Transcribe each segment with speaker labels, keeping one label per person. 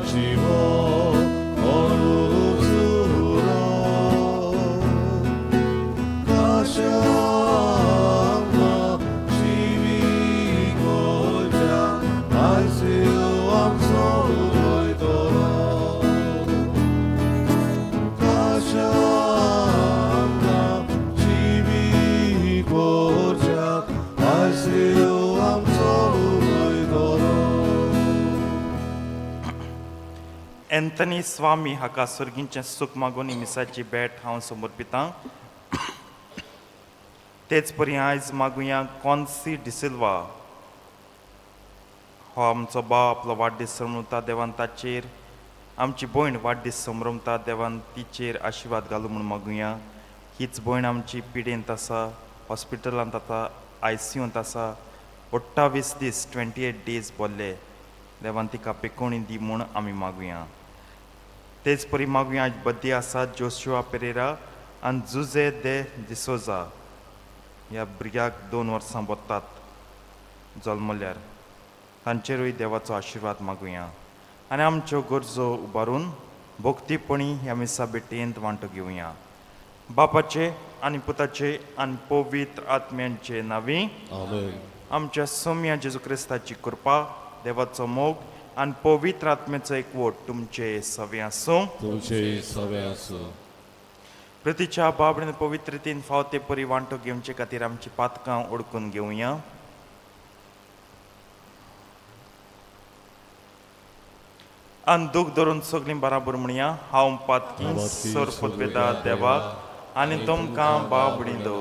Speaker 1: जीव कोणूच उरो काशांना जीवी गोच्या आयसियो आमचो उलयतलो काशांना जीवी गोच्या आयसियो आमचो उलयतलो.
Speaker 2: एंथनी स्वामी हाका सर्गींचें सूख मागून ही मिसाची भेट हांव समर्पितां. तेच परी आयज मागुया कॉन्सी डिसिल्वा हो आमचो भाव आपलो वाडदीस समृता देवान ताचेर, आमची भयण वाडदीस समृमता देवान तिचेर आशिर्वाद घालूं म्हूण मागुया. हीच भयण आमची पिडेंत आसा, हॉस्पिटलांत आतां आयसीयूंत आसा. 28 दीस, 28 डेज बोल्ले. देवान तिका पेकोणी दी म्हूण आमी मागुया. तेच परी मागुया आयज बद्दी आसा जोशुआ पेरेरा आनी जुजे दे डिसोजा ह्या भुरग्याक 2 वर्सां बोत्तात जल्मल्यार, तांचेरूय देवाचो आशिर्वाद मागुया. आनी आमच्यो गरजो उबारून भक्तीपणी ह्या मिसा भेटयेंत वांटो घेवया. बापाचे आनी पुताचे आनी पवित्र आत्म्यांचे नांवी.
Speaker 1: आमेन.
Speaker 2: आमच्या सोम्या जेजू क्रिस्ताची कृपा, देवाचो मोग आनी पवित्र आत्म्याचो एकवट तुमचे सवे आसूं.
Speaker 1: तुमचे सवे आसूं.
Speaker 2: प्रतिच्या बाबडीन पवित्रतेन फाव ते परी वांटो घेवचे खातीर आमची पातकां ओडकून घेवया. आनी दूख धरून सगळीं बराबर म्हणया, हांव पातकी सोरपत देवाक आनी तुमकां बाबडी दो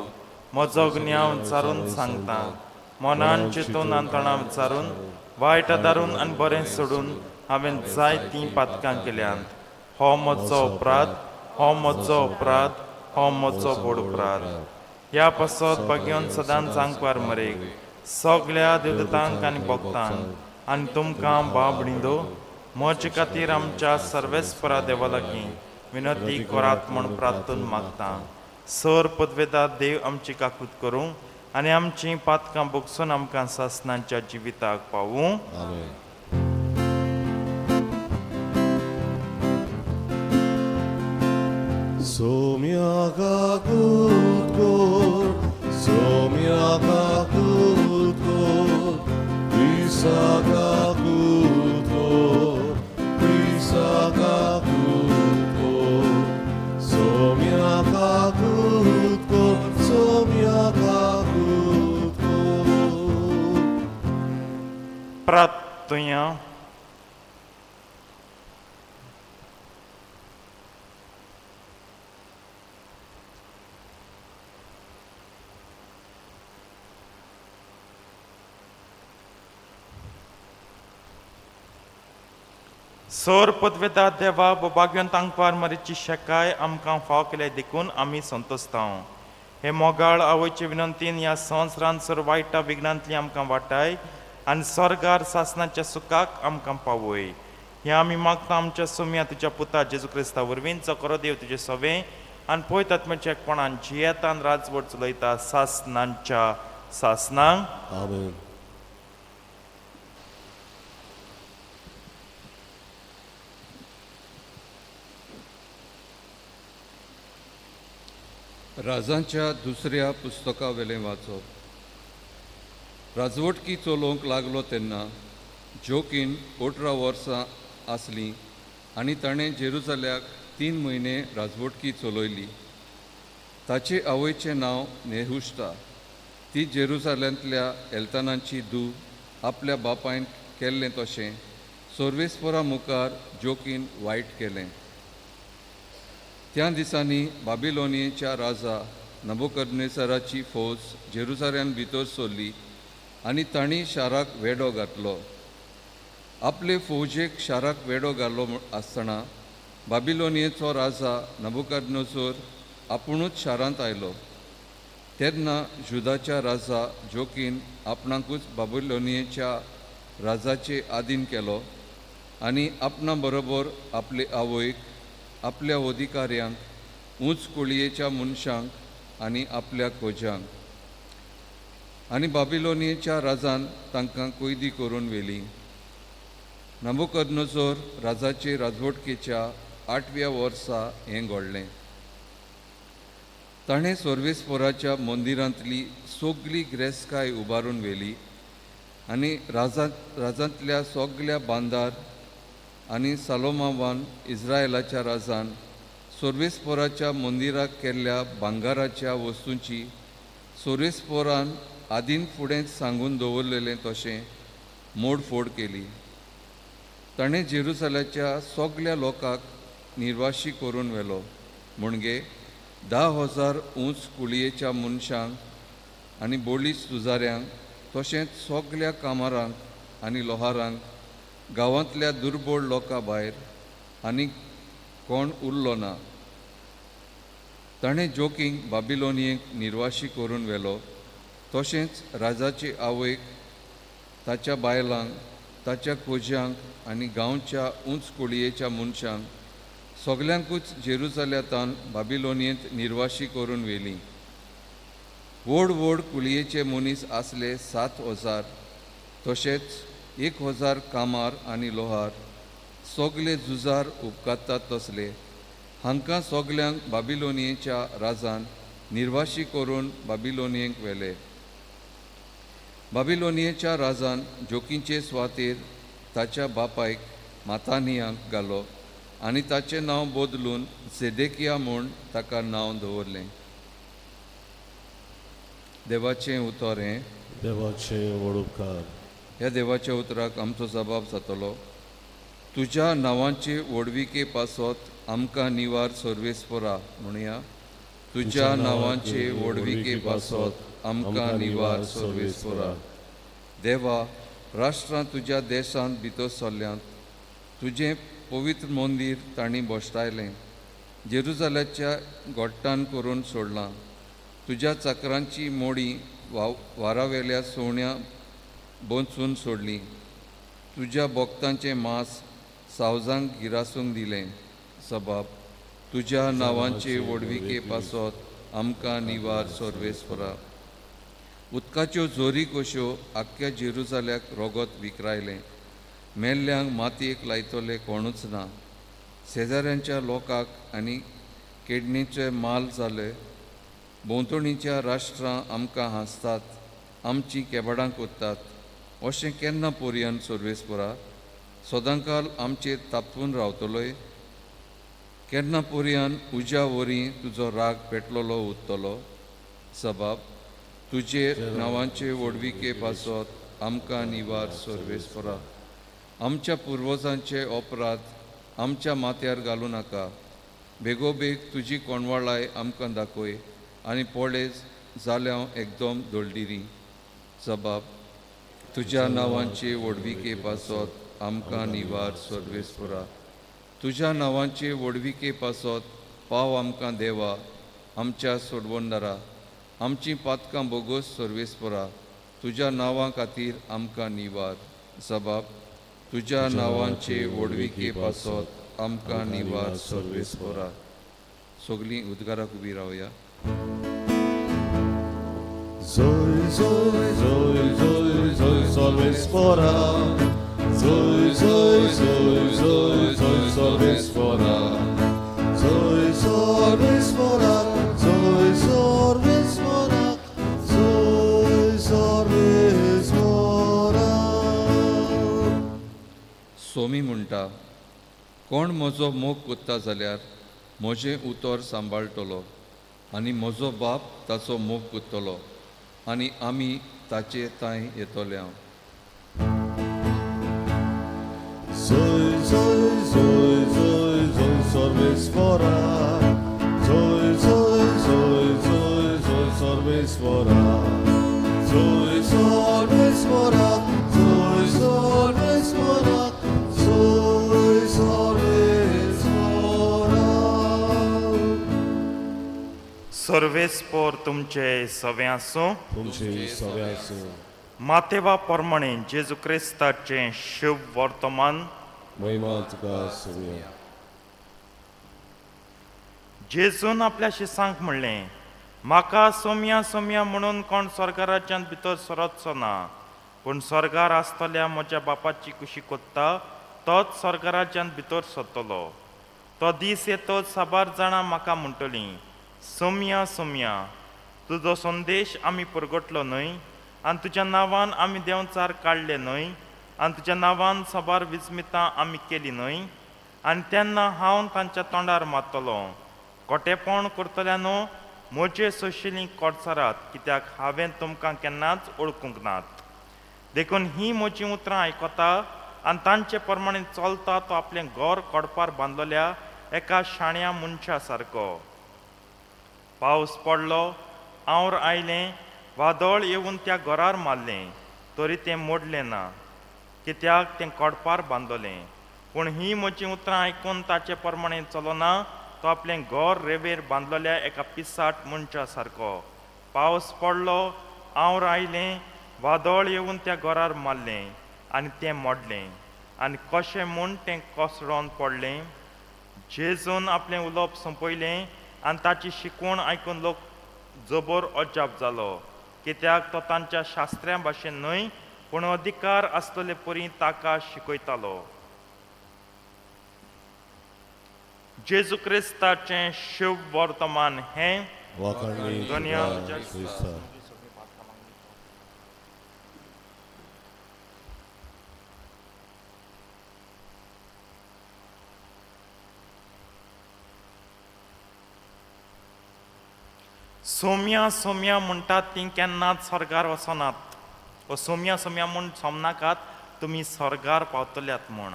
Speaker 2: म्हजो गुन्यांव विचारून सांगता. मनान चिंतून आनी तोंडां विचारून, वायट दारून आनी बरें सोडून हांवें जायतीं पातकां केल्यांत. हो म्हजो अपराध, हो म्हजो अपराध, हो म्हजो व्हड अपराध. ह्या पासत भाग्योन सदांच आंकवार मरेक सगळ्या देवदूतांक आनी भक्तांक आनी तुमकां बाबडी दो म्हजे खातीर आमच्या सर्वेस्परा देवा लागीं विनंती करात म्हूण प्रार्थून मागता. सर पदवेदा देव आमची काकूत करूं आनी आमचीं पातकां बोगसून आमकां सासनांच्या जिविताक पावूं.
Speaker 1: आमेन. सोम्या काकूत कोर, सोम्या काकूत कोर, क्रिस्ता काकूत कोर, क्रिस्ता काकूत कोर, सोम्या काकूत कोर, सोम्या काकूत कोर.
Speaker 2: प्रार्थुया. सोर पदवेदा देवा बोबाग्योन तांकवार मरीची शेकाय आमकां फाव केल्या देखून आमी संतोस्तांव. हे मोगाळ आवयचे विनंतीन ह्या संवसारांत सर वायटा विघ्नांतली आमकां वाटाय आनी स्वर्गार सासनाच्या सुखाक आमकां पावय. हें आमी मागता आमच्या सोम्या तुज्या पुता जेजू क्रिस्ता वरवीं, जो करो देव तुजें सवें आनी पळयतात म्हणजे एकपणान जियेतान राजवट चलयता सासनांच्या सासनांक.
Speaker 1: आमेन.
Speaker 3: राजांच्या दुसऱ्या पुस्तकावेलें वाचप. राजवटकी चलोवंक लागलो तेन्ना जोकीन 18 वर्सां आसलीं आनी ताणें जेरुजाल्याक 3 म्हयने राजवटकी चलयली. ताचे आवयचें नांव नेहुश्ता. ती जेरुजाल्यांतल्या एल्तानाची धूव. आपल्या बापायन केल्लें तशें सर्वेस्परा मुखार जोकीन वायट केलें. त्या दिसांनी बाबिलोनियेच्या राजा नबुकदनेसराची फौज जेरुजाल्यान भितर सरली आनी तांणी शाराक वेडो घातलो. आपले फौजेक शाराक वेडो घालो आसतना बाबिलोनियेचो राजा नबुकदनेसर आपुणूच शारांत आयलो. तेन्ना जुदाच्या राजा जोकीन आपणाकूच बाबिलोनियेच्या राजाचे आदीन केलो आनी आपणा बरोबर आपले आवयक, आपल्या अधिकाऱ्यांक, उंच कुळयेच्या मनशांक आनी आपल्या खोज्यांक आनी बाबिलोनियेच्या राजान तांकां कैदी करून व्हेलीं. नाबुकदनोजोर राजाचे राजवटकेच्या आठव्या वर्सा हें घडलें. ताणें सर्वेस्पोराच्या मंदिरांतली सगली ग्रेसकाय उबारून व्हेली आनी राजांतल्या सगल्या बांदार आनी सालोमावान इस्रायलाच्या राजान सर्वेस्पोराच्या मंदिराक केल्ल्या भांगाराच्या वस्तूंची सर्वेस्पोरान आदीन फुडें सांगून दवरलेलें तशें मोडफोड केली. ताणें जेरुसलाच्या सगल्या लोकांक निर्वाशी करून व्हेलो, म्हणजे 10,000 उंच कुळयेच्या मनशांक आनी बोलीस झुजाऱ्यांक, तशेंच सगल्या कामारांक आनी लोहारांक, गांवांतल्या दुर्बळ लोकां भायर आनी कोण उरलो ना. ताणें जोकींक बाबिलोनियेक निर्वाशी करून व्हेलो, तशेंच राजाचे आवयक, ताच्या बायलांक, ताच्या खोज्यांक आनी गांवच्या उंच कुळयेच्या मनशांक सगल्यांकूच जेरुजाल्यांतान बाबिलोनियेंत निर्वाशी करून व्हेलीं. व्हड व्हड कुळयेचे मनीस आसले 7,000, तशेंच 1,000 कामार आनी लोहार, सगले झुजार उपकारतात तसले. हांकां सगल्यांक बाबिलोनियेच्या राजान निर्वाशी करून बाबिलोनियेक व्हेले. बाबिलोनियेच्या राजान जोकींचे सुवातेर ताच्या बापायक मातानियाक घालो आनी ताचें नांव बदलून जेदेकिया म्हूण ताका नांव दवरलें. देवाचें उतर हें.
Speaker 1: देवाचे व्हड उपकार.
Speaker 3: ह्या देवाच्या उतराक आमचो जबाब जातलो. तुज्या नांवाचे व्हडविके पासत आमकां निवार सर्वेस्परा म्हणया. तुज्या नांवाचे व्हडविके पासत आमकां निवार सर्वेस्परा. देवा, राष्ट्रां तुज्या देशांत भितर सरल्यांत, तुजें पवित्र मंदीर तांणी भश्टायलें, जेरुजाल्याच्या गोट्टान करून सोडलां. तुज्या चाकरांची मोडी वारावेल्या सवण्या बोंचून सोडली, तुज्या भक्तांचें मांस सावजांक गिरासूंक दिलें. सबाब तुज्या नांवाचे व्हडविके पासत आमकां निवार सर्वेस्परा. उदकाच्यो जोरी कश्यो आख्ख्या जेरुजाल्याक रोगत विकरायलें, मेल्ल्यांक मातयेक लायतले कोणूच ना. शेजाऱ्यांच्या लोकांक आनी केडणीचे माल जाले. भोंवतणीच्या राष्ट्रां आमकां हांसतात, आमचीं केबाडां कोत्तात. अशें केन्ना पोरयान सर्वेस्परा? सदांकाल आमचेर तापून रावतलोय? केन्ना पोरयान उज्या वरी तुजो राग पेटलोलो उरतलो? सबाब तुजे नांवाचे व्हडविके पासत आमकां निवार सर्वेस्परा. आमच्या पुर्वजांचे अपराध आमच्या माथ्यार घालूं नाका. बेगोबेग तुजी कोणवाळाय आमकां दाखय आनी पळय जाल्यार एकदम दोलडिरी. जबाब तुज्या नांवाचे व्हडविके पासत आमकां निवार सर्वेस्परा. तुज्या नांवाचे व्हडविके पासत पाव आमकां देवा, आमच्या सोडवणदारा. आमचीं पातकां बोगोस सर्वेस्परा, तुज्या नांवा खातीर आमकां निवार. जबाब तुज्या नांवाचे व्हडविके पासत आमकां निवार सर्वेस्परा. सगलीं उद्गाराक उबी रावया.
Speaker 1: Zoy, zoy, zoy, zoy, zoy, सर्वेस्परा. Zoy, zoy, zoy, zoy, zoy, सर्वेस्परा. Zoy, सर्वेस्परा. Zoy, सर्वेस्परा. Zoy, सर्वेस्परा.
Speaker 3: Somi म्हणटा, कोण म्हजो मोग कोत्ता जाल्यार म्हजें उतर सांबाळटलो आनी म्हजो बाप ताचो मोग कोत्तलो आनी आमी ताचे तांय येतले हांव.
Speaker 1: Zoy, zoy, zoy, zoy, zoy, सर्वेस्परा. Zoy, zoy, zoy, zoy, zoy, सर्वेस्परा. Zoy, सर्वेस्परा. Zoy, सर्वेस्परा. Zoy, सर्वेस्परा.
Speaker 2: सर्वेस्पोर तुमचे सवें आसूं.
Speaker 1: तुमचे सगळे आसूं.
Speaker 2: मातेवा प्रमाणे जेजू क्रिस्ताचें शुभ वर्तमान.
Speaker 1: महिमा तुका सगळ्या.
Speaker 2: जेजून आपल्या शिसांक म्हणलें, म्हाका सोमया सोमया म्हणून कोण स्वर्गाराज्यांत भितर सरचो ना, पूण स्वर्गार आसतल्या म्हज्या बापाची कुशी कोत्ता तोच स्वर्गराज्यांत भितर सरतलो. तो दीस येतच साबार जाणां म्हाका म्हणटलीं, सोमया सोमया, तुजो संदेश आमी परगटलो न्हय, आनी तुज्या नांवान आमी देंवचार काडले न्हय, आनी तुज्या नांवान साबार विस्मितां आमी केली न्हय. आनी तेन्ना हांव तांच्या तोंडार मारतलो, खोटेपण करतल्यानो म्हजे सोंशिल्लीं कोडसारात, कित्याक हांवें तुमकां केन्नाच वळखूंक नात. देखून हीं म्हजीं उतरां आयकता आनी तांचे प्रमाणे चलता तो आपलें घर कोडपार बांदलेल्या एका शाण्या मनशा सारको. पावस पडलो, आंवर आयलें, वादळ येवन त्या घरार मारलें, तरी तें मोडलें ना, कित्याक तें कोडपार बांदलें. पूण हीं म्हजीं उतरां आयकून ताचे प्रमाणे चलना तो आपलें घर रेंवेर बांदलेल्या एका पिसाट मनशा सारको. पावस पडलो, आंवर आयलें, वादळ येवन त्या घरार मारलें आनी तें मोडलें, आनी कशें म्हूण तें कोसळोन पडलें. जेजून आपलें उलोवप सोंपयलें आनी ताची शिकवण आयकून लोक जबर अजाप जालो, कित्याक तो तांच्या शास्त्र्यां भाशेन न्हय पूण अधिकार आसलेले परी ताका शिकयतालो. जेजू क्रिस्ताचें शुभ वर्तमान हें.
Speaker 1: वाखाणणी
Speaker 2: धन्या
Speaker 1: तुका क्रिस्ता.
Speaker 2: सोम्या सोम्या म्हणटात तीं केन्नाच स्वर्गार वचनात, ओ सोम्या सोम्या म्हूण सोमनाकात, तुमी स्वर्गार पावतल्यात म्हूण.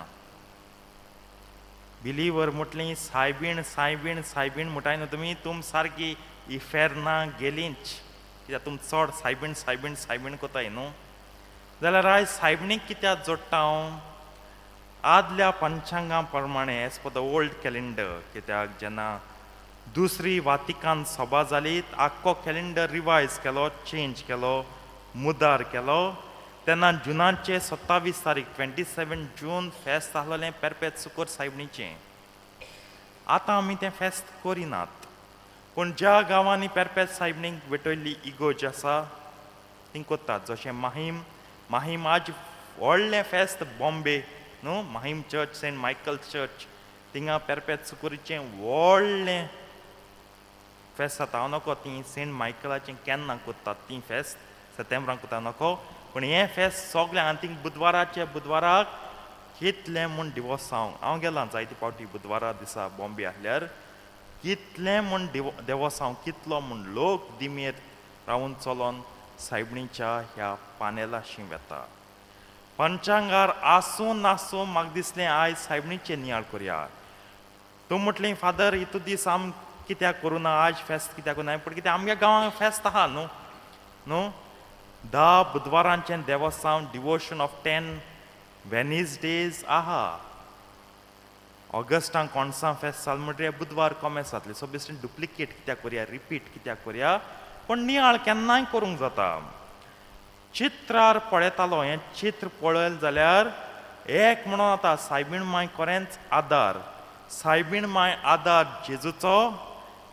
Speaker 2: बिलीवर म्हटलीं सायबीण सायबीण सायबीण म्हणटाय न्हू तुमी, तुम सारकी इफेर्ना गेलींच, कित्याक तुम चड सायबीण सायबीण सायबीण कोताय न्हू. जाल्यार आयज सायबिणीक कित्याक जोडटा हांव? आदल्या पंचांगा प्रमाणे, as per the old calendar, कित्याक जेन्ना दुसरी वातिकान सभा जाली, आख्खो कॅलेंडर रिवायज केलो, चेंज केलो, मुदार केलो. तेन्ना जुनाचे 27 तारीख, 27 जून फेस्त आसलेलें पेरपेत सुकोर सायबणीचें. आतां आमी तें फेस्त करिनात, पूण ज्या गांवांनी पेरपेत सायबणीक भेटयल्ली इगोर्ज आसा ती करतात. जशें माहीम, माहीम आज व्हडलें फेस्त बॉम्बे न्हू, Mahim church, Saint Michael church, थिंगा पेरपेत सुकोरीचें व्हडलें फेस्त जाता. हांव नको ती सेंट मायकलाचें केन्ना करतात ती फेस्त, सप्टेंबरान करता नको, पूण हें फेस्त सगळें आनी थिंग बुधवाराचे बुधवाराक कितलें म्हूण दिवोसांव हांव गेलां जायते फावटी बुधवारा दिसा बॉम्बे आसल्यार, कितलें म्हूण देवोसांव, कितलो म्हूण लोक दिमेर रावून चलोन सायबणीच्या ह्या पानेलाशी वेता. पंचांगार आसूं नासूं म्हाका दिसलें आयज सायबणीचें नियाळ करया. तूं म्हटलें फादर इतू दीस आम कित्याक करूं ना, आज फेस्त कित्याक करूं ना? पूण कित्याक आमगे गांवांक फेस्त आहा न्हू, न्हू 10 बुधवारांचें देवस्तांव, डिवोशन ऑफ 10 वेनीसडेज आहा. ऑगस्टाक कोणसां फेस्त जालें म्हणटकीर बुधवार कोमेस जातलें. सो बेश्टें डुप्लिकेट कित्याक करया, रिपीट कित्याक करया, पूण नियाळ केन्नाय करूंक जाता. चित्रार पळयतालो, हें चित्र पळयलें जाल्यार एक म्हणून आतां सायबीण माय खरेंच आदार, सायबीण माय आदार जेजूचो,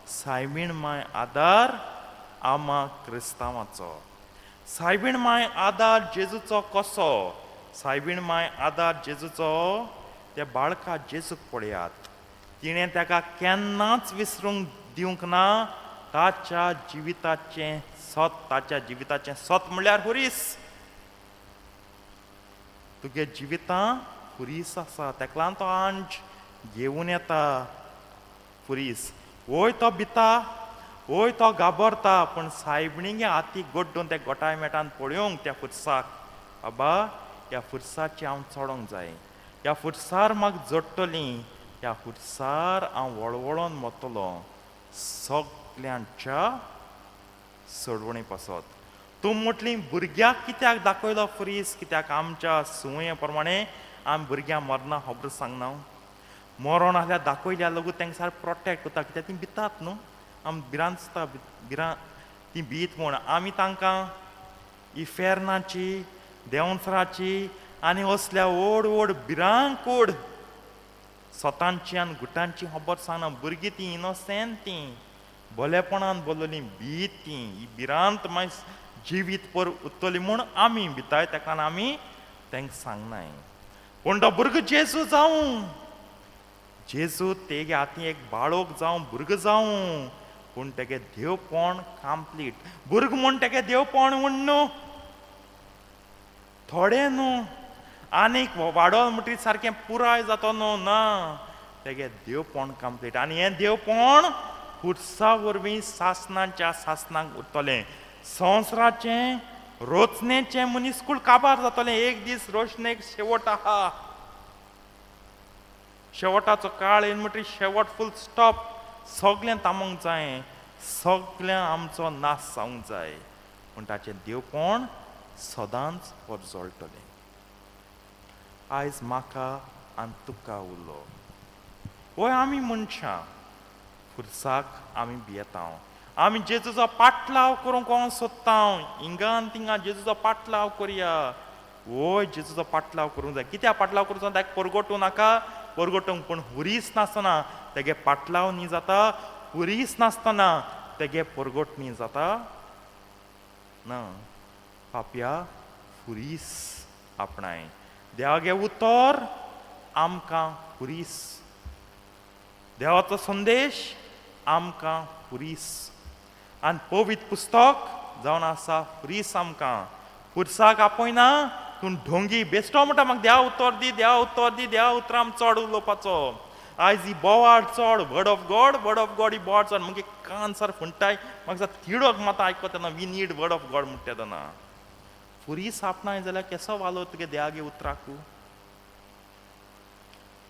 Speaker 2: सायबीण माय आदार आमा क्रिस्तांवाचो. सायबीण माय आदार जेजूचो कसो? सायबीण माय आदार जेजूचो त्या बाळका जेजूक पळयात, तिणें ताका केन्नाच विसरूंक दिवंक ना. ताच्या जिविताचें सत, ताच्या जिविताचें सत म्हणल्यार हुरीस. तुगे जिवितां हुरीस आसा, तेका लागून तो आंज घेवन येता पुरीस. वय तो भिता, वय तो घाबरता, पूण सायबणीगे हाती गोड्डून त्या गोठाय मेटान पळोवंक त्या फुरसाक, बाबा ह्या फुरसाची हांव चडोंक जाय, ह्या फुरसार म्हाका जोडटली, ह्या फुरसार हांव वळवळोन वतलो सगल्यांच्या सोडवणी पासत. तूं म्हटली भुरग्याक कित्याक दाखयलो फुरीस? कित्याक आमच्या सुवये प्रमाणे आमी भुरग्यांक मरना खबर सांगना, मरोण आसल्यार दाखयल्यार लागून तांकां सारकें प्रोटेक्ट करता, कित्याक ती भितात न्हू, आमी भिरांत दिसता, भिरांत ती भीत म्हूण आमी तांकां इफेर्नाची, देंवचाराची आनी असल्या व्हड व्हड भिरांकूड स्वतांची आनी गुटांची खबर सांगना. भुरगीं ती इनोसेंट, ती भलेपणान बोल्लोली, भीत ती, ही भिरांत मागीर जिवीत पर उरतली म्हूण आमी भिताय, तेका आमी तांकां सांगनाय. पूण तो भुरगो जेजू जावं, जेजू तेगे हातीं एक बाळोक जावं, भुरगो जावं, पूण तेगे देवपण कंप्लीट. भुरगो म्हूण तेगे देवपण म्हूण न्हू, थोडें न्हू, आनीक वाडोल म्हणटकीर सारकें पुराय जातो न्हू, ना, तेगे देवपण कंप्लीट. आनी हें देवपण पुरसा वरवीं सासणाच्या सासणाक उरतलें. संवसाराचें रोचनेचें मनीसकूळ काबार जातलें. एक दीस रोशणेक शेवट आहा, शेवटाचो काळ येवन म्हणटकीर शेवट फूल स्टॉप. सगळें थांबोवंक जाय, सगळें आमचो नाश जावंक जाय, पूण ताचें देवपण सदांच परजळटलें. आयज म्हाका आनी तुका उलो. वय आमी मनशां खुर्साक आमी भियेता, आमी जेजूचो पाटलाव करूंक सोदता, हिंगा थिंगा जेजूचो पाटलाव करया. वय जेजूचो पाटलाव करूंक जाय. कित्याक पाटलाव करूंक जाय? ताका परगटूं नाका, परगटूंक, पूण हुरीस नासतना तेगे पाटलाव न्ही जाता, हुरीस नासतना तेगे परगट न्ही जाता ना. पापया हुरीस आपणाय देवागे उतर आमकां हुरीस, देवाचो संदेश आमकां हुरीस, आनी पवित्र पुस्तक जावन आसा हुरीस आमकां. पुरसाक आपयना तूं ढोंगी बेश्टो म्हणटा म्हाका देवा उतर दी, देवा उतर दी, देवा उतरां चड उलोवपाचो. आयज ही बोवाळ चड, word of God, word of God, ही बोवाळ चड. मागीर कान सार फुंटाय, म्हाका तिडक मात आयकता तेन्ना we need word of God म्हणटा तेन्ना. फुरीस आपणाय जाल्यार केसो वालो तुगे देवागे उतराकू?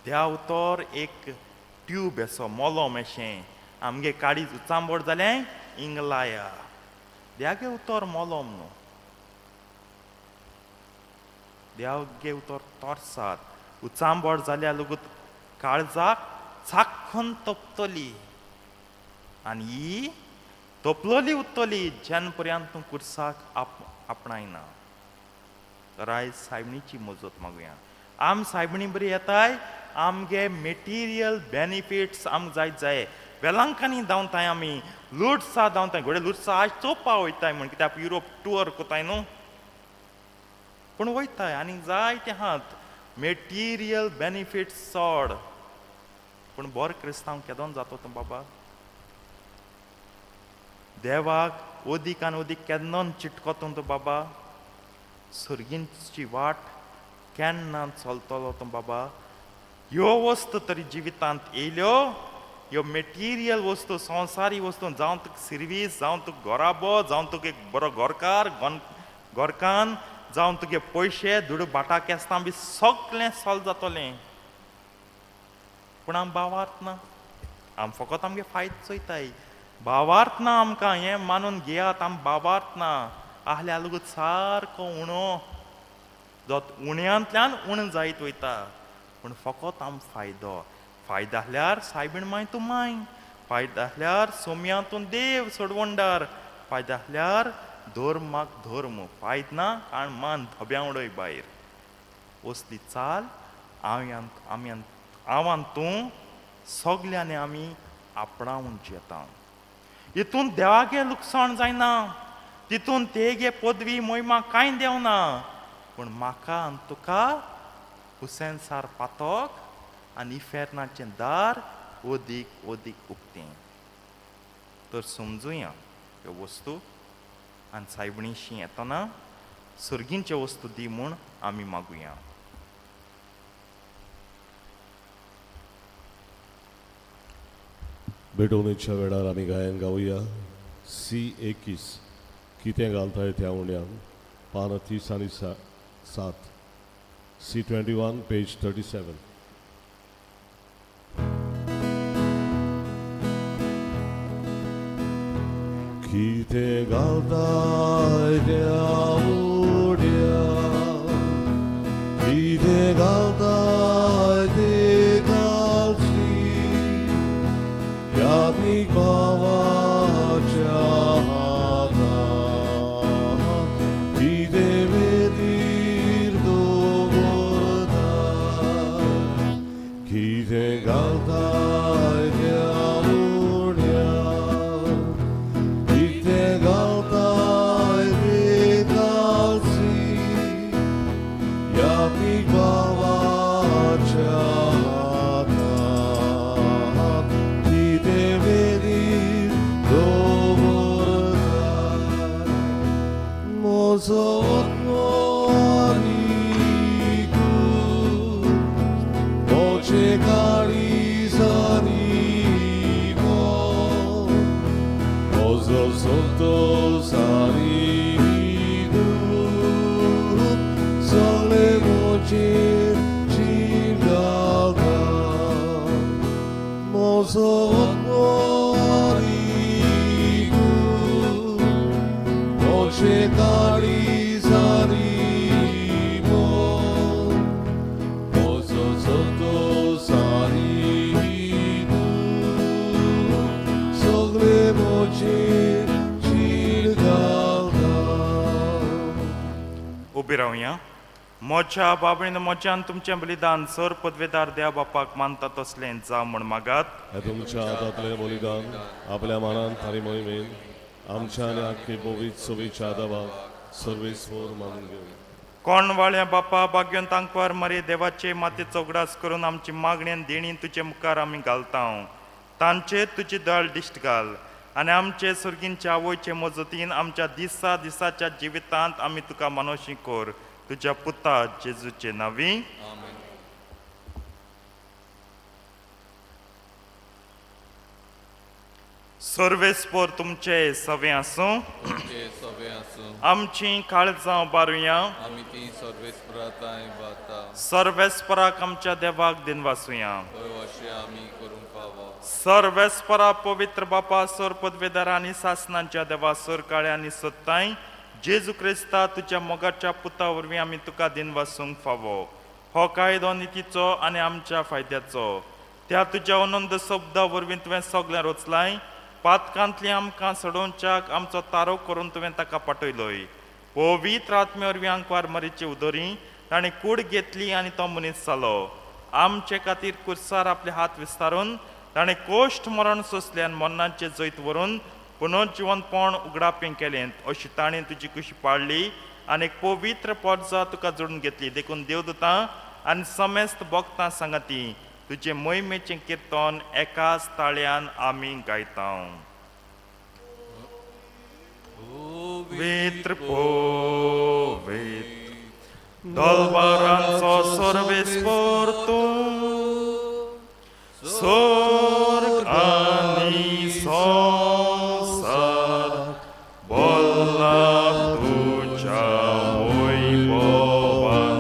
Speaker 2: देवा उतर एक ट्यूब असो मोलोम अशें, आमगे काळीज उचांबळ जालें इंगलाया. देवागे उतर मोलोम न्हू, देवागे उतर तोरसात. उचांबळ जाल्यार लगूत काळजाक चाखून तोपतली, आनी ही तोपलोली उरतली जेन्ना पर्यंत तूं कुर्साक आपणायना. तर आयज सायबणीची मजत मागुया. आम सायबणी बरी येताय, आमगे मेटिरियल बेनिफिट्स आमकां जायत जाय. वेलांकांनी धांवताय आमी, लुडसा धांवताय, घोडे लुडसा आज चोवपा वयताय म्हण, कित्याक युरोप टूर कोताय न्हू, पूण वयताय आनी जायते आहात मेटिरियल बेनिफिट्स चड. पूण बरो क्रिस्तांव केदोन जातो तूं बाबा? देवाक ओदीक आनी ओदीक केन्ना चिटकोतो तूं बाबा? सर्गींची वाट केन्ना चलतलो तूं बाबा? ह्यो वस्तू तरी जिवितांत येयल्यो, ह्यो मेटिरियल वस्तू, संवसारी वस्तू, जावं तुका सिर्वीस, जावं तुका घराबो, जावं तुका एक बरो घरकार घरकान्न, जावं तुगे पयशे दुडू बाटा केस्तां बी सगळें सोल्व जातलें. पूण आम भावार्थ ना, आम फकत आमगे फायद चोयताय. भावार्थ ना आमकां, हें मानून घेयात, आम भावार्थ ना. आहल्या लगूत सारको उणो जो उण्यांतल्यान उणो जायत वयता, पूण फकत आम फायदो. फायदो आहल्यार सायबीण माय तूं माय, फायदो आहल्यार सोम्यांतून देव सोडवंडार, फायदो आहल्यार धर्माक धर्म, फायद ना काण मान धब्या उडय भायर. असली चाल आमी आवान तूं सगल्यांनी आमी आपणावन येता. हितून देवागे लुकसाण जायना, तितून तेगे पदवी मोहिमा कांय देवना, पूण म्हाका आनी तुका हुसेन सार पातक आनी इफेर्नाचें दार ओदीक ओदीक उक्तें. तर समजुया ह्यो वस्तू आनी सायबणीशी येतना सर्गींच्यो वस्तू दी म्हूण आमी मागुया.
Speaker 1: भेटवणेच्या वेळार आमी गायन गावया सी 21 कितें घालताय त्या उण्यान, पानां 30 आनी 7, सी 21 पेज 37. कितें घालताय त्या उड्यान, कितें घालताय ते घालची, यादीक भावाच्या हातान, कितें वेदीर दवरता, कितें घालताय त्या उड्यान, कितें घालताय ते घालची, यादीक भावाच्या मोशे काळिजांनी मोग म्हजो संतोश आनी दूख सगळे म्हजेर चीर घालता म्हजो आत्मो आनी तूं मोशे काळिजांनी मोग म्हजो संतोश आनी तूं सगळे म्हजेर चीर घालता.
Speaker 2: उबी रावया. म्हज्या बाबणीन म्हज्यान तुमचें बलिदान सर पदवेदार देव बापाक मानता तसलें जावं म्हूण मागात.
Speaker 1: हे तुमच्या हातांतलें बलिदान आपल्या मानान आनी मोहिमेन आमच्या आनी आख्खे पवित्र सोबीच्या देवाक सर्वेस्वर मानून घेवन.
Speaker 2: कोण वाळ्या बापा बागयोन तांकवार मरे देवाचे मातयेचो उगडास करून आमची मागणी आनी देणी तुजे मुखार आमी घालता. तांचेर तुजी दळ दिश्ट घाल आनी आमचे सुर्गींच्या आवयचे मजतीन आमच्या दिसा दिसाच्या जिवितांत आमी तुका मानवशी कर, तुज्या पुता जेजूचे नांवी.
Speaker 3: आमेन.
Speaker 2: सर्वेस्पोर तुमचे सवे आसूं.
Speaker 3: तुमचे सवे आसूं.
Speaker 2: आमची काळजां बारुया.
Speaker 3: आमी ती सर्वेस्पराताय वाता.
Speaker 2: सर्वेस्पराक आमच्या देवाक दिनवासुया.
Speaker 3: हय, अशें आमी करूंक फावो.
Speaker 2: सर्वेस्परा पवित्र बापा सर पदवेदार आनी सासनांच्या देवा सर काळ्या आनी सत्ताय जेजू क्रिस्ता तुज्या मोगाच्या पुता वरवीं आमी तुका दिनवासूंक फावो. हो कायदो नितीचो आनी आमच्या फायद्याचो. त्या तुज्या अनंत शब्दा वरवीं तुवें सगळें रचलाय. पातकांतली आमकां सडोवच्याक आमचो तारो करून तुवें ताका पाठयलोय. पवित्र आत्मे वरवीं आंकवार मरीची उदरी ताणें कूड घेतली आनी तो मनीस जालो. आमचे खातीर कुर्सार आपले हात विस्तारून ताणें कोश्ट मरण सोंसलें आनी मरणाचें जैत व्हरून पुनर्जिवनपण उगडापें केलें. अशी ताणें तुजी कुशी पाळ्ळी आनी एक पवित्र पोटजा तुका जोडून घेतली. देखून देवदूतां आनी समेस्त भक्तां सांगाती तुजें मोहिमेचें किर्तन एकाच ताळ्यान आमी गायता. पवित्र पवित्र दलबारांचो सर्वेस्पर तूं, स्वर्ग आनी संवसार बोल्ला तुज्या वैभवान.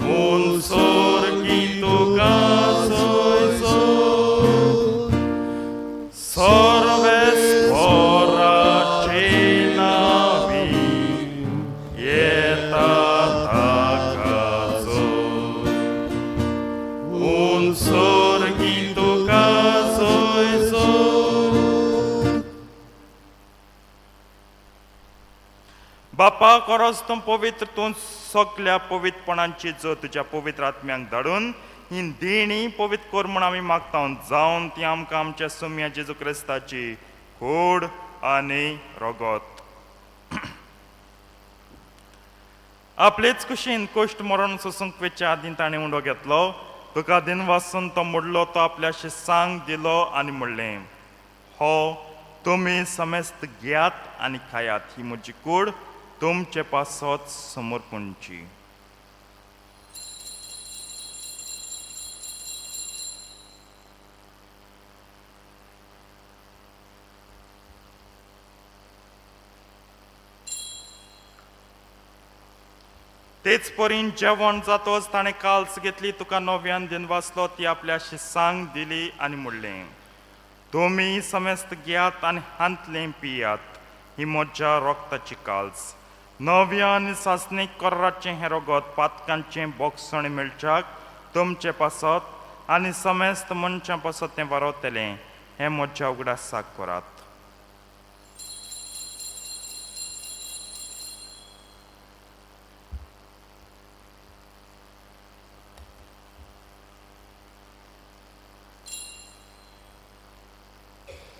Speaker 2: म्हूण स्वर्गी तुका सोयसो सर्वेस्पराचे नावी येता ताकाचो. उन स्वर्गी तुका सोयसो. बापा कोरोस तूं पवित्र, तूं सगल्या पवित्रपणांची जो तुज्या पवित्र आत्म्यांक धाडून ही देणी पवित्र कर म्हूण आमी मागता, जावन ती आमकां आमच्या सुम्या जेजू क्रिस्ताची कूड आनी रगत. आपलेच कुशीन कोश्ट मरण सोसूंक वेच्या आदीं ताणें उंडो घेतलो, तुका दिनवासून तो मोडलो, तो आपल्या शिसांक दिलो आनी म्हणलें, हो तुमी समेस्त घेयात आनी खायात, ही म्हजी कूड तुमचे पासत समर्पणची. तेच परीन जेवण जातच ताणें काल्स घेतली, तुका नव्यान दिनवासलो, ती आपल्या शिसांक दिली आनी म्हणलें, तुमी समेस्त घेयात आनी हांतलें पियात, ही म्हज्या रोगताची काल्स. नव्या आनी सासणीक कराराचें हें रगत पातकांचें बोगसण मेळच्याक तुमचे पासत आनी समेस्त मनशां पासत तें वारवतलें. हें म्हज्या उगडासाक करात.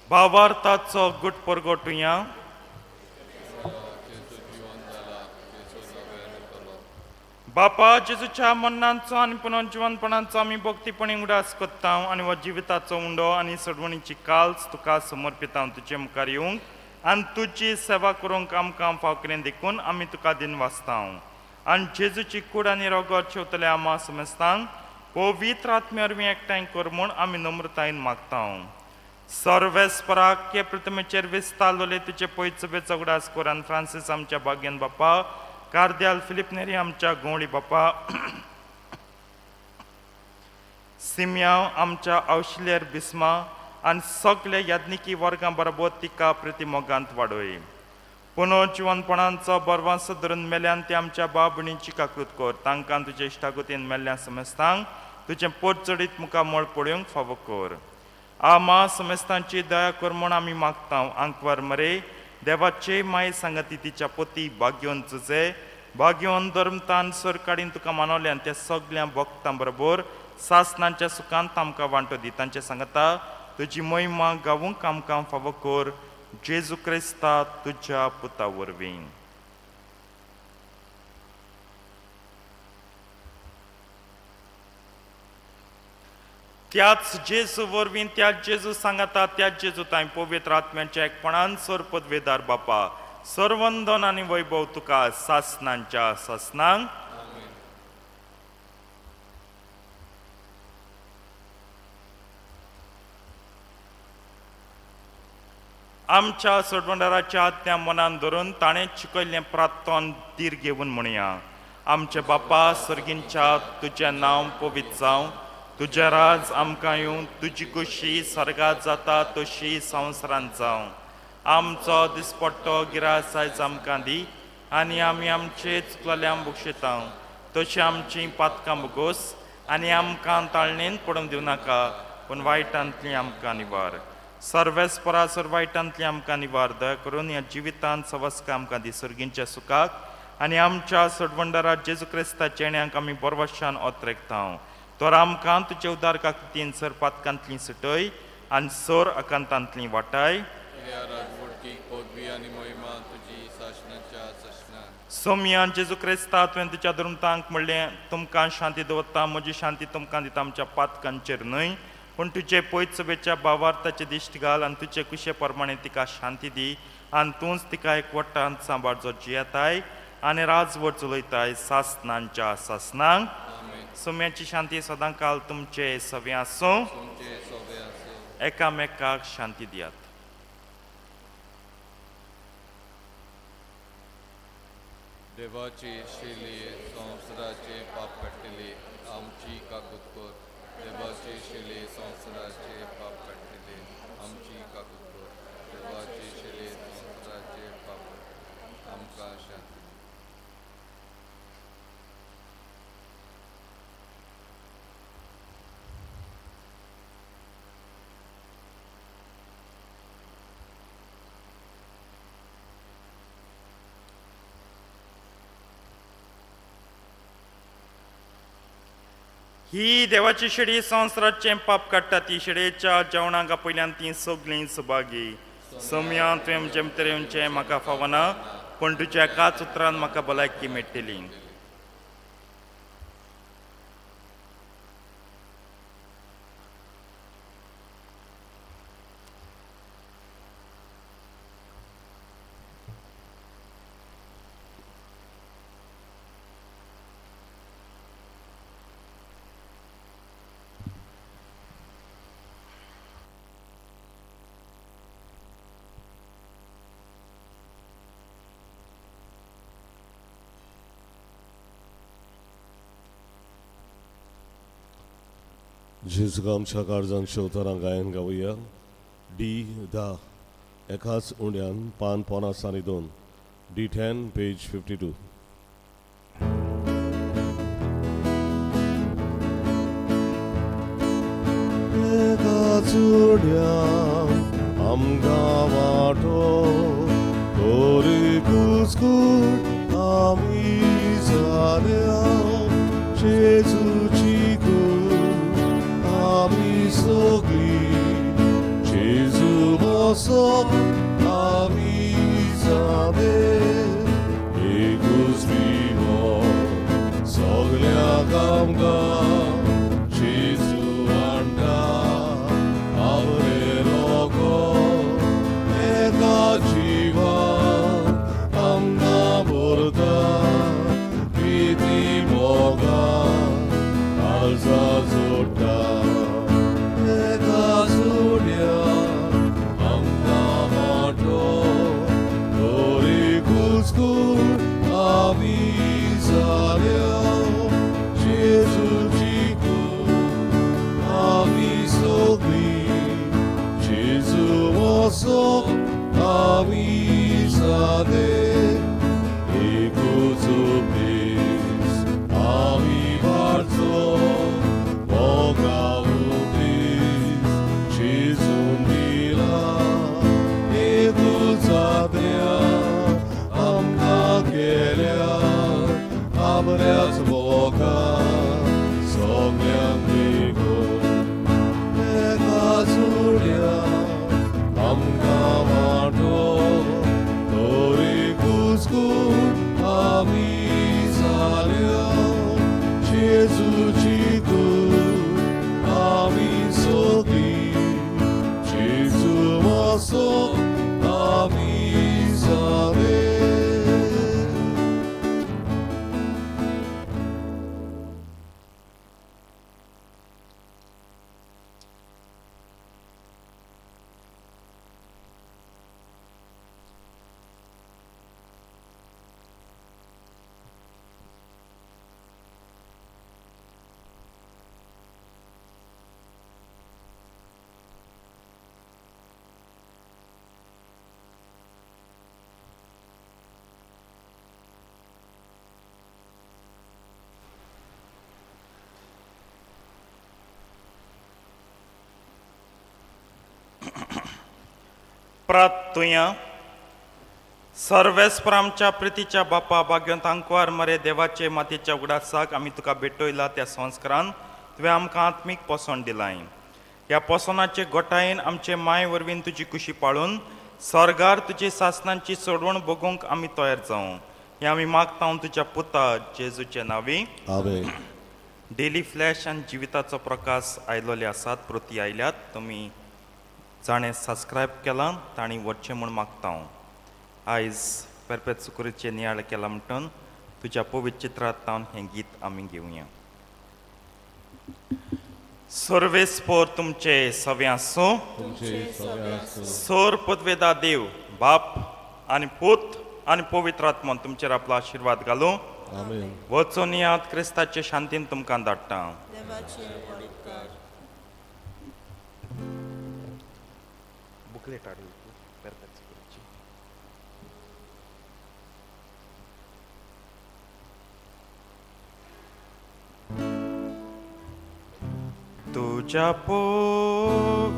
Speaker 2: भावार्थाचो गुट परगटुया.
Speaker 3: जेजू जिवन जाला, जेजू नव्यान येतलो.
Speaker 2: बापा जेजूच्या मरणाचो आनी पुनर्जिवनपणाचो आमी भक्तीपणी उडास करता आनी हो जिविताचो उंडो आनी सडवणीची काल्स तुका समर्पिता. तुजे मुखार येवंक आनी तुजी सेवा करूंक आमकां फाव केलें देखून आमी तुका दिनवासता. आनी जेजूची कूड आनी रगत शेवतले आमा समेस्तांक पवित्र आत्म्या वरवीं एकठांय कर म्हूण आमी नम्रतायेन मागता. सर्वेस्पराक हे प्रतिमेचेर विस्तारलोले तुजे पयचबे उगडास कर आनी फ्रांसीस आमच्या भाग्यान बापा, कार्द्याल फिलीप नेरी आमच्या गवळी बापा, सिमयांव आमच्या आवशिलेर बिस्मा आनी सगल्या याज्ञिकी वर्गां बरोबर तिका प्रतिमोगांत वाडय. पुनर्जिवनपणांचो बरवांसो धरून मेल्यान ते आमच्या बाबणीची काकृत कर. तांकां तुजे इश्टागतीन मेल्ल्या समेस्तांक तुजें पोट चडीत मुखामळ पळोवंक फावो कर. आमा समेस्तांची दया कर म्हूण आमी मागता. आंकवार मरे देवाचे माये सांगाती तिच्या पोती भाग्योन तुजे भाग्योन धर्मतान सर काडीन तुका मानवल्यान त्या सगल्या भक्तां बरोबर सासनांच्या सुखांत आमकां वांटो दी. तांचे सांगता तुजी महिमा गावूंक आमकां फावो कर, जेजू क्रिस्ता तुज्या पुता वरवीं. त्याच जेजू वरवीं, त्याच जेजू सांगाता, त्याच जेजू तांय पवित्र आत्म्याच्या एकपणान सर पदवेदार बापा, सर्वंदन आनी वैभव तुका सासनांच्या सासनांक. आमच्या सोडवणदाराच्या आज्ञा मनान धरून ताणें शिकयल्लें प्रार्थन धीर घेवन म्हणया. आमचे बापा सर्गींच्या, तुजें नांव पवित्र जावं, तुजें राज आमकां येवं, तुजी खुशी सर्गात जाता तशी संवसारांत जावं. आमचो दिसपट्टो गिरास आयज आमकां दी आनी आमी आमचे चुकलेल्या बक्षिता तशी आमची पातकां बोगोस आनी आमकां ताळणेन पडूंक दिवं नाका, पूण वायटांतली आमकां निवार. सर्वेस्परा सर वायटांतली आमकां निवार. दया करून ह्या जिवितांत सवस्का आमकां दी सर्गींच्या सुखाक आनी आमच्या सोडवणदारा जेजू क्रिस्ताच्या येण्याक आमी बरवशान ओतरेकता. तर आमकां तुजे उदार काकतीन सर पातकांतली सुटय आनी सर अकांतांतली वाटाय. सोमयान जेजू क्रिस्ता तुवें तुज्या दुर्मतांक म्हणलें, तुमकां शांती दवरता, म्हजी शांती तुमकां दिता, आमच्या पातकांचेर न्हय पूण तुजे पयत सभेच्या भावार्थाचे दिश्ट घाल आनी तुजे कुशे प्रमाणे तिका शांती दी आनी तूंच तिका एक वट्टांत सांबाळ जो जियेताय आनी राजवट चलयताय सासनांच्या सासनांक. सोम्याची शांती सदां काल तुमचे सवे आसूं. एकामेकाक शांती दियात.
Speaker 3: देवाची शेली संवसाराचे पाप काडटली आमची काकूत कर. देवाची शेली संवसाराचे पाप काडटली आमची काकूत कर. देवाची शेली संवसाराचे पाप काडटली आमकां शांती.
Speaker 2: ही देवाची शेडी संवसाराचें पाप काडटा. ती शेडयेच्या जेवणाक पयल्यान ती सगळीं सभागी. सोम्या तुवें म्हजे भितर येवचें म्हाका फावना, पूण तुज्या एकाच उतरान म्हाका भलायकी मेळटली.
Speaker 1: जेजूक आमच्या काळजांच्या उतरां गायन गावया. डी 10 एकाच उंड्यान पान 52, D10 page 52. एकाच उंड्यान आमकां वाटो तरी कुस्कूट आमी जाल्या, जेजूची कूड आमी सगळी, जेजू बसो आमी जाले, एकूच विवो सगळ्याक आमकां, जेजू हाडटा आपले रोगो, एका जिवान आमकां भरता, प्रिती मोगान काळजा.
Speaker 2: प्रार्थुया. सर्वेस्पर आमच्या प्रितीच्या बापा, भाग्यवंत आंकवार मरे देवाचे मातयेच्या उगडासाक आमी तुका भेटयला त्या संस्कारान तुवें आमकां आत्मीक पोसण दिलाय. ह्या पोसणाचे गोटायेन आमचे माय वरवीं तुजी कुशी पाळून स्वर्गार तुजी सासनांची सोडवण भोगूंक आमी तयार जावं, हें आमी मागता तुज्या पुता जेजूचे नांवी.
Speaker 1: आमेन.
Speaker 2: डेली फ्लॅश आनी जिविताचो प्रकाश आयलोले आसात, प्रती आयल्यात. तुमी जाणें सबस्क्रायब केलां तांणी वचचें म्हूण मागता हांव. आयज पेरपेत सुकुरीचे नियाळ केला म्हणटून तुज्या पवित्र चित्रांत हें गीत आमी घेवया. सर्वेस्पोर तुमचे सवे आसूं.
Speaker 1: तुमचे सगळे आसूं.
Speaker 2: सोर पदवेदा देव बाप आनी पूत आनी पवित्र आत्मा तुमचेर आपलो आशिर्वाद घालूं.
Speaker 1: आमेन.
Speaker 2: वचून यात, क्रिस्ताचे शांतीन तुमकां धाडटा.
Speaker 4: देवाचे उपकार.
Speaker 2: बुकलेट हाडूं पेरपेत सुकुरीची. तुज्या पविचित्रार्था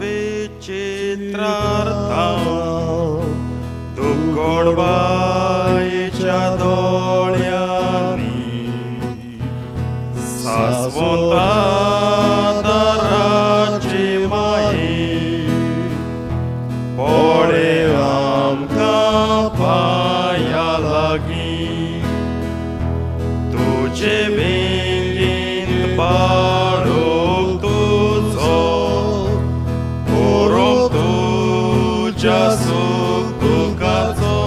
Speaker 2: तूं गोडबायेच्या दोळ्यांनी सासवता दाराची माये, पळे आमकां पांया लागीं, तुजे वेंगेंत बाळूक तुजो, कोरोप तुज्या सुख दुखाचो,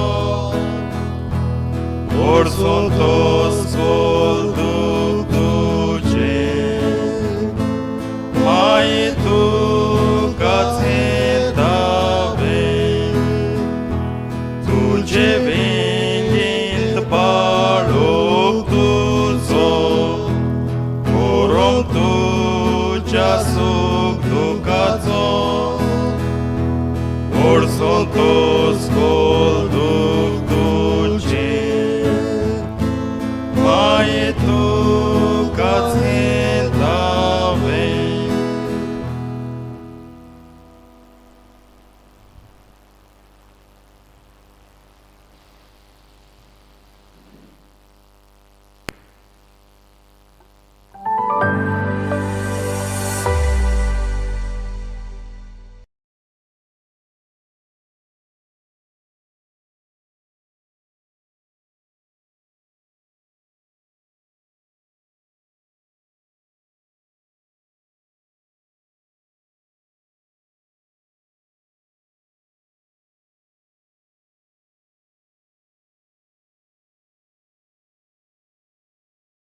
Speaker 2: ओडसून तो सोल दुख तुजें, माये तुकाच हें दावें, तुजे वेंगेंत बाळूक तुजो, कोरोंक तुज्या सुख दुखाचो, ओडसून तो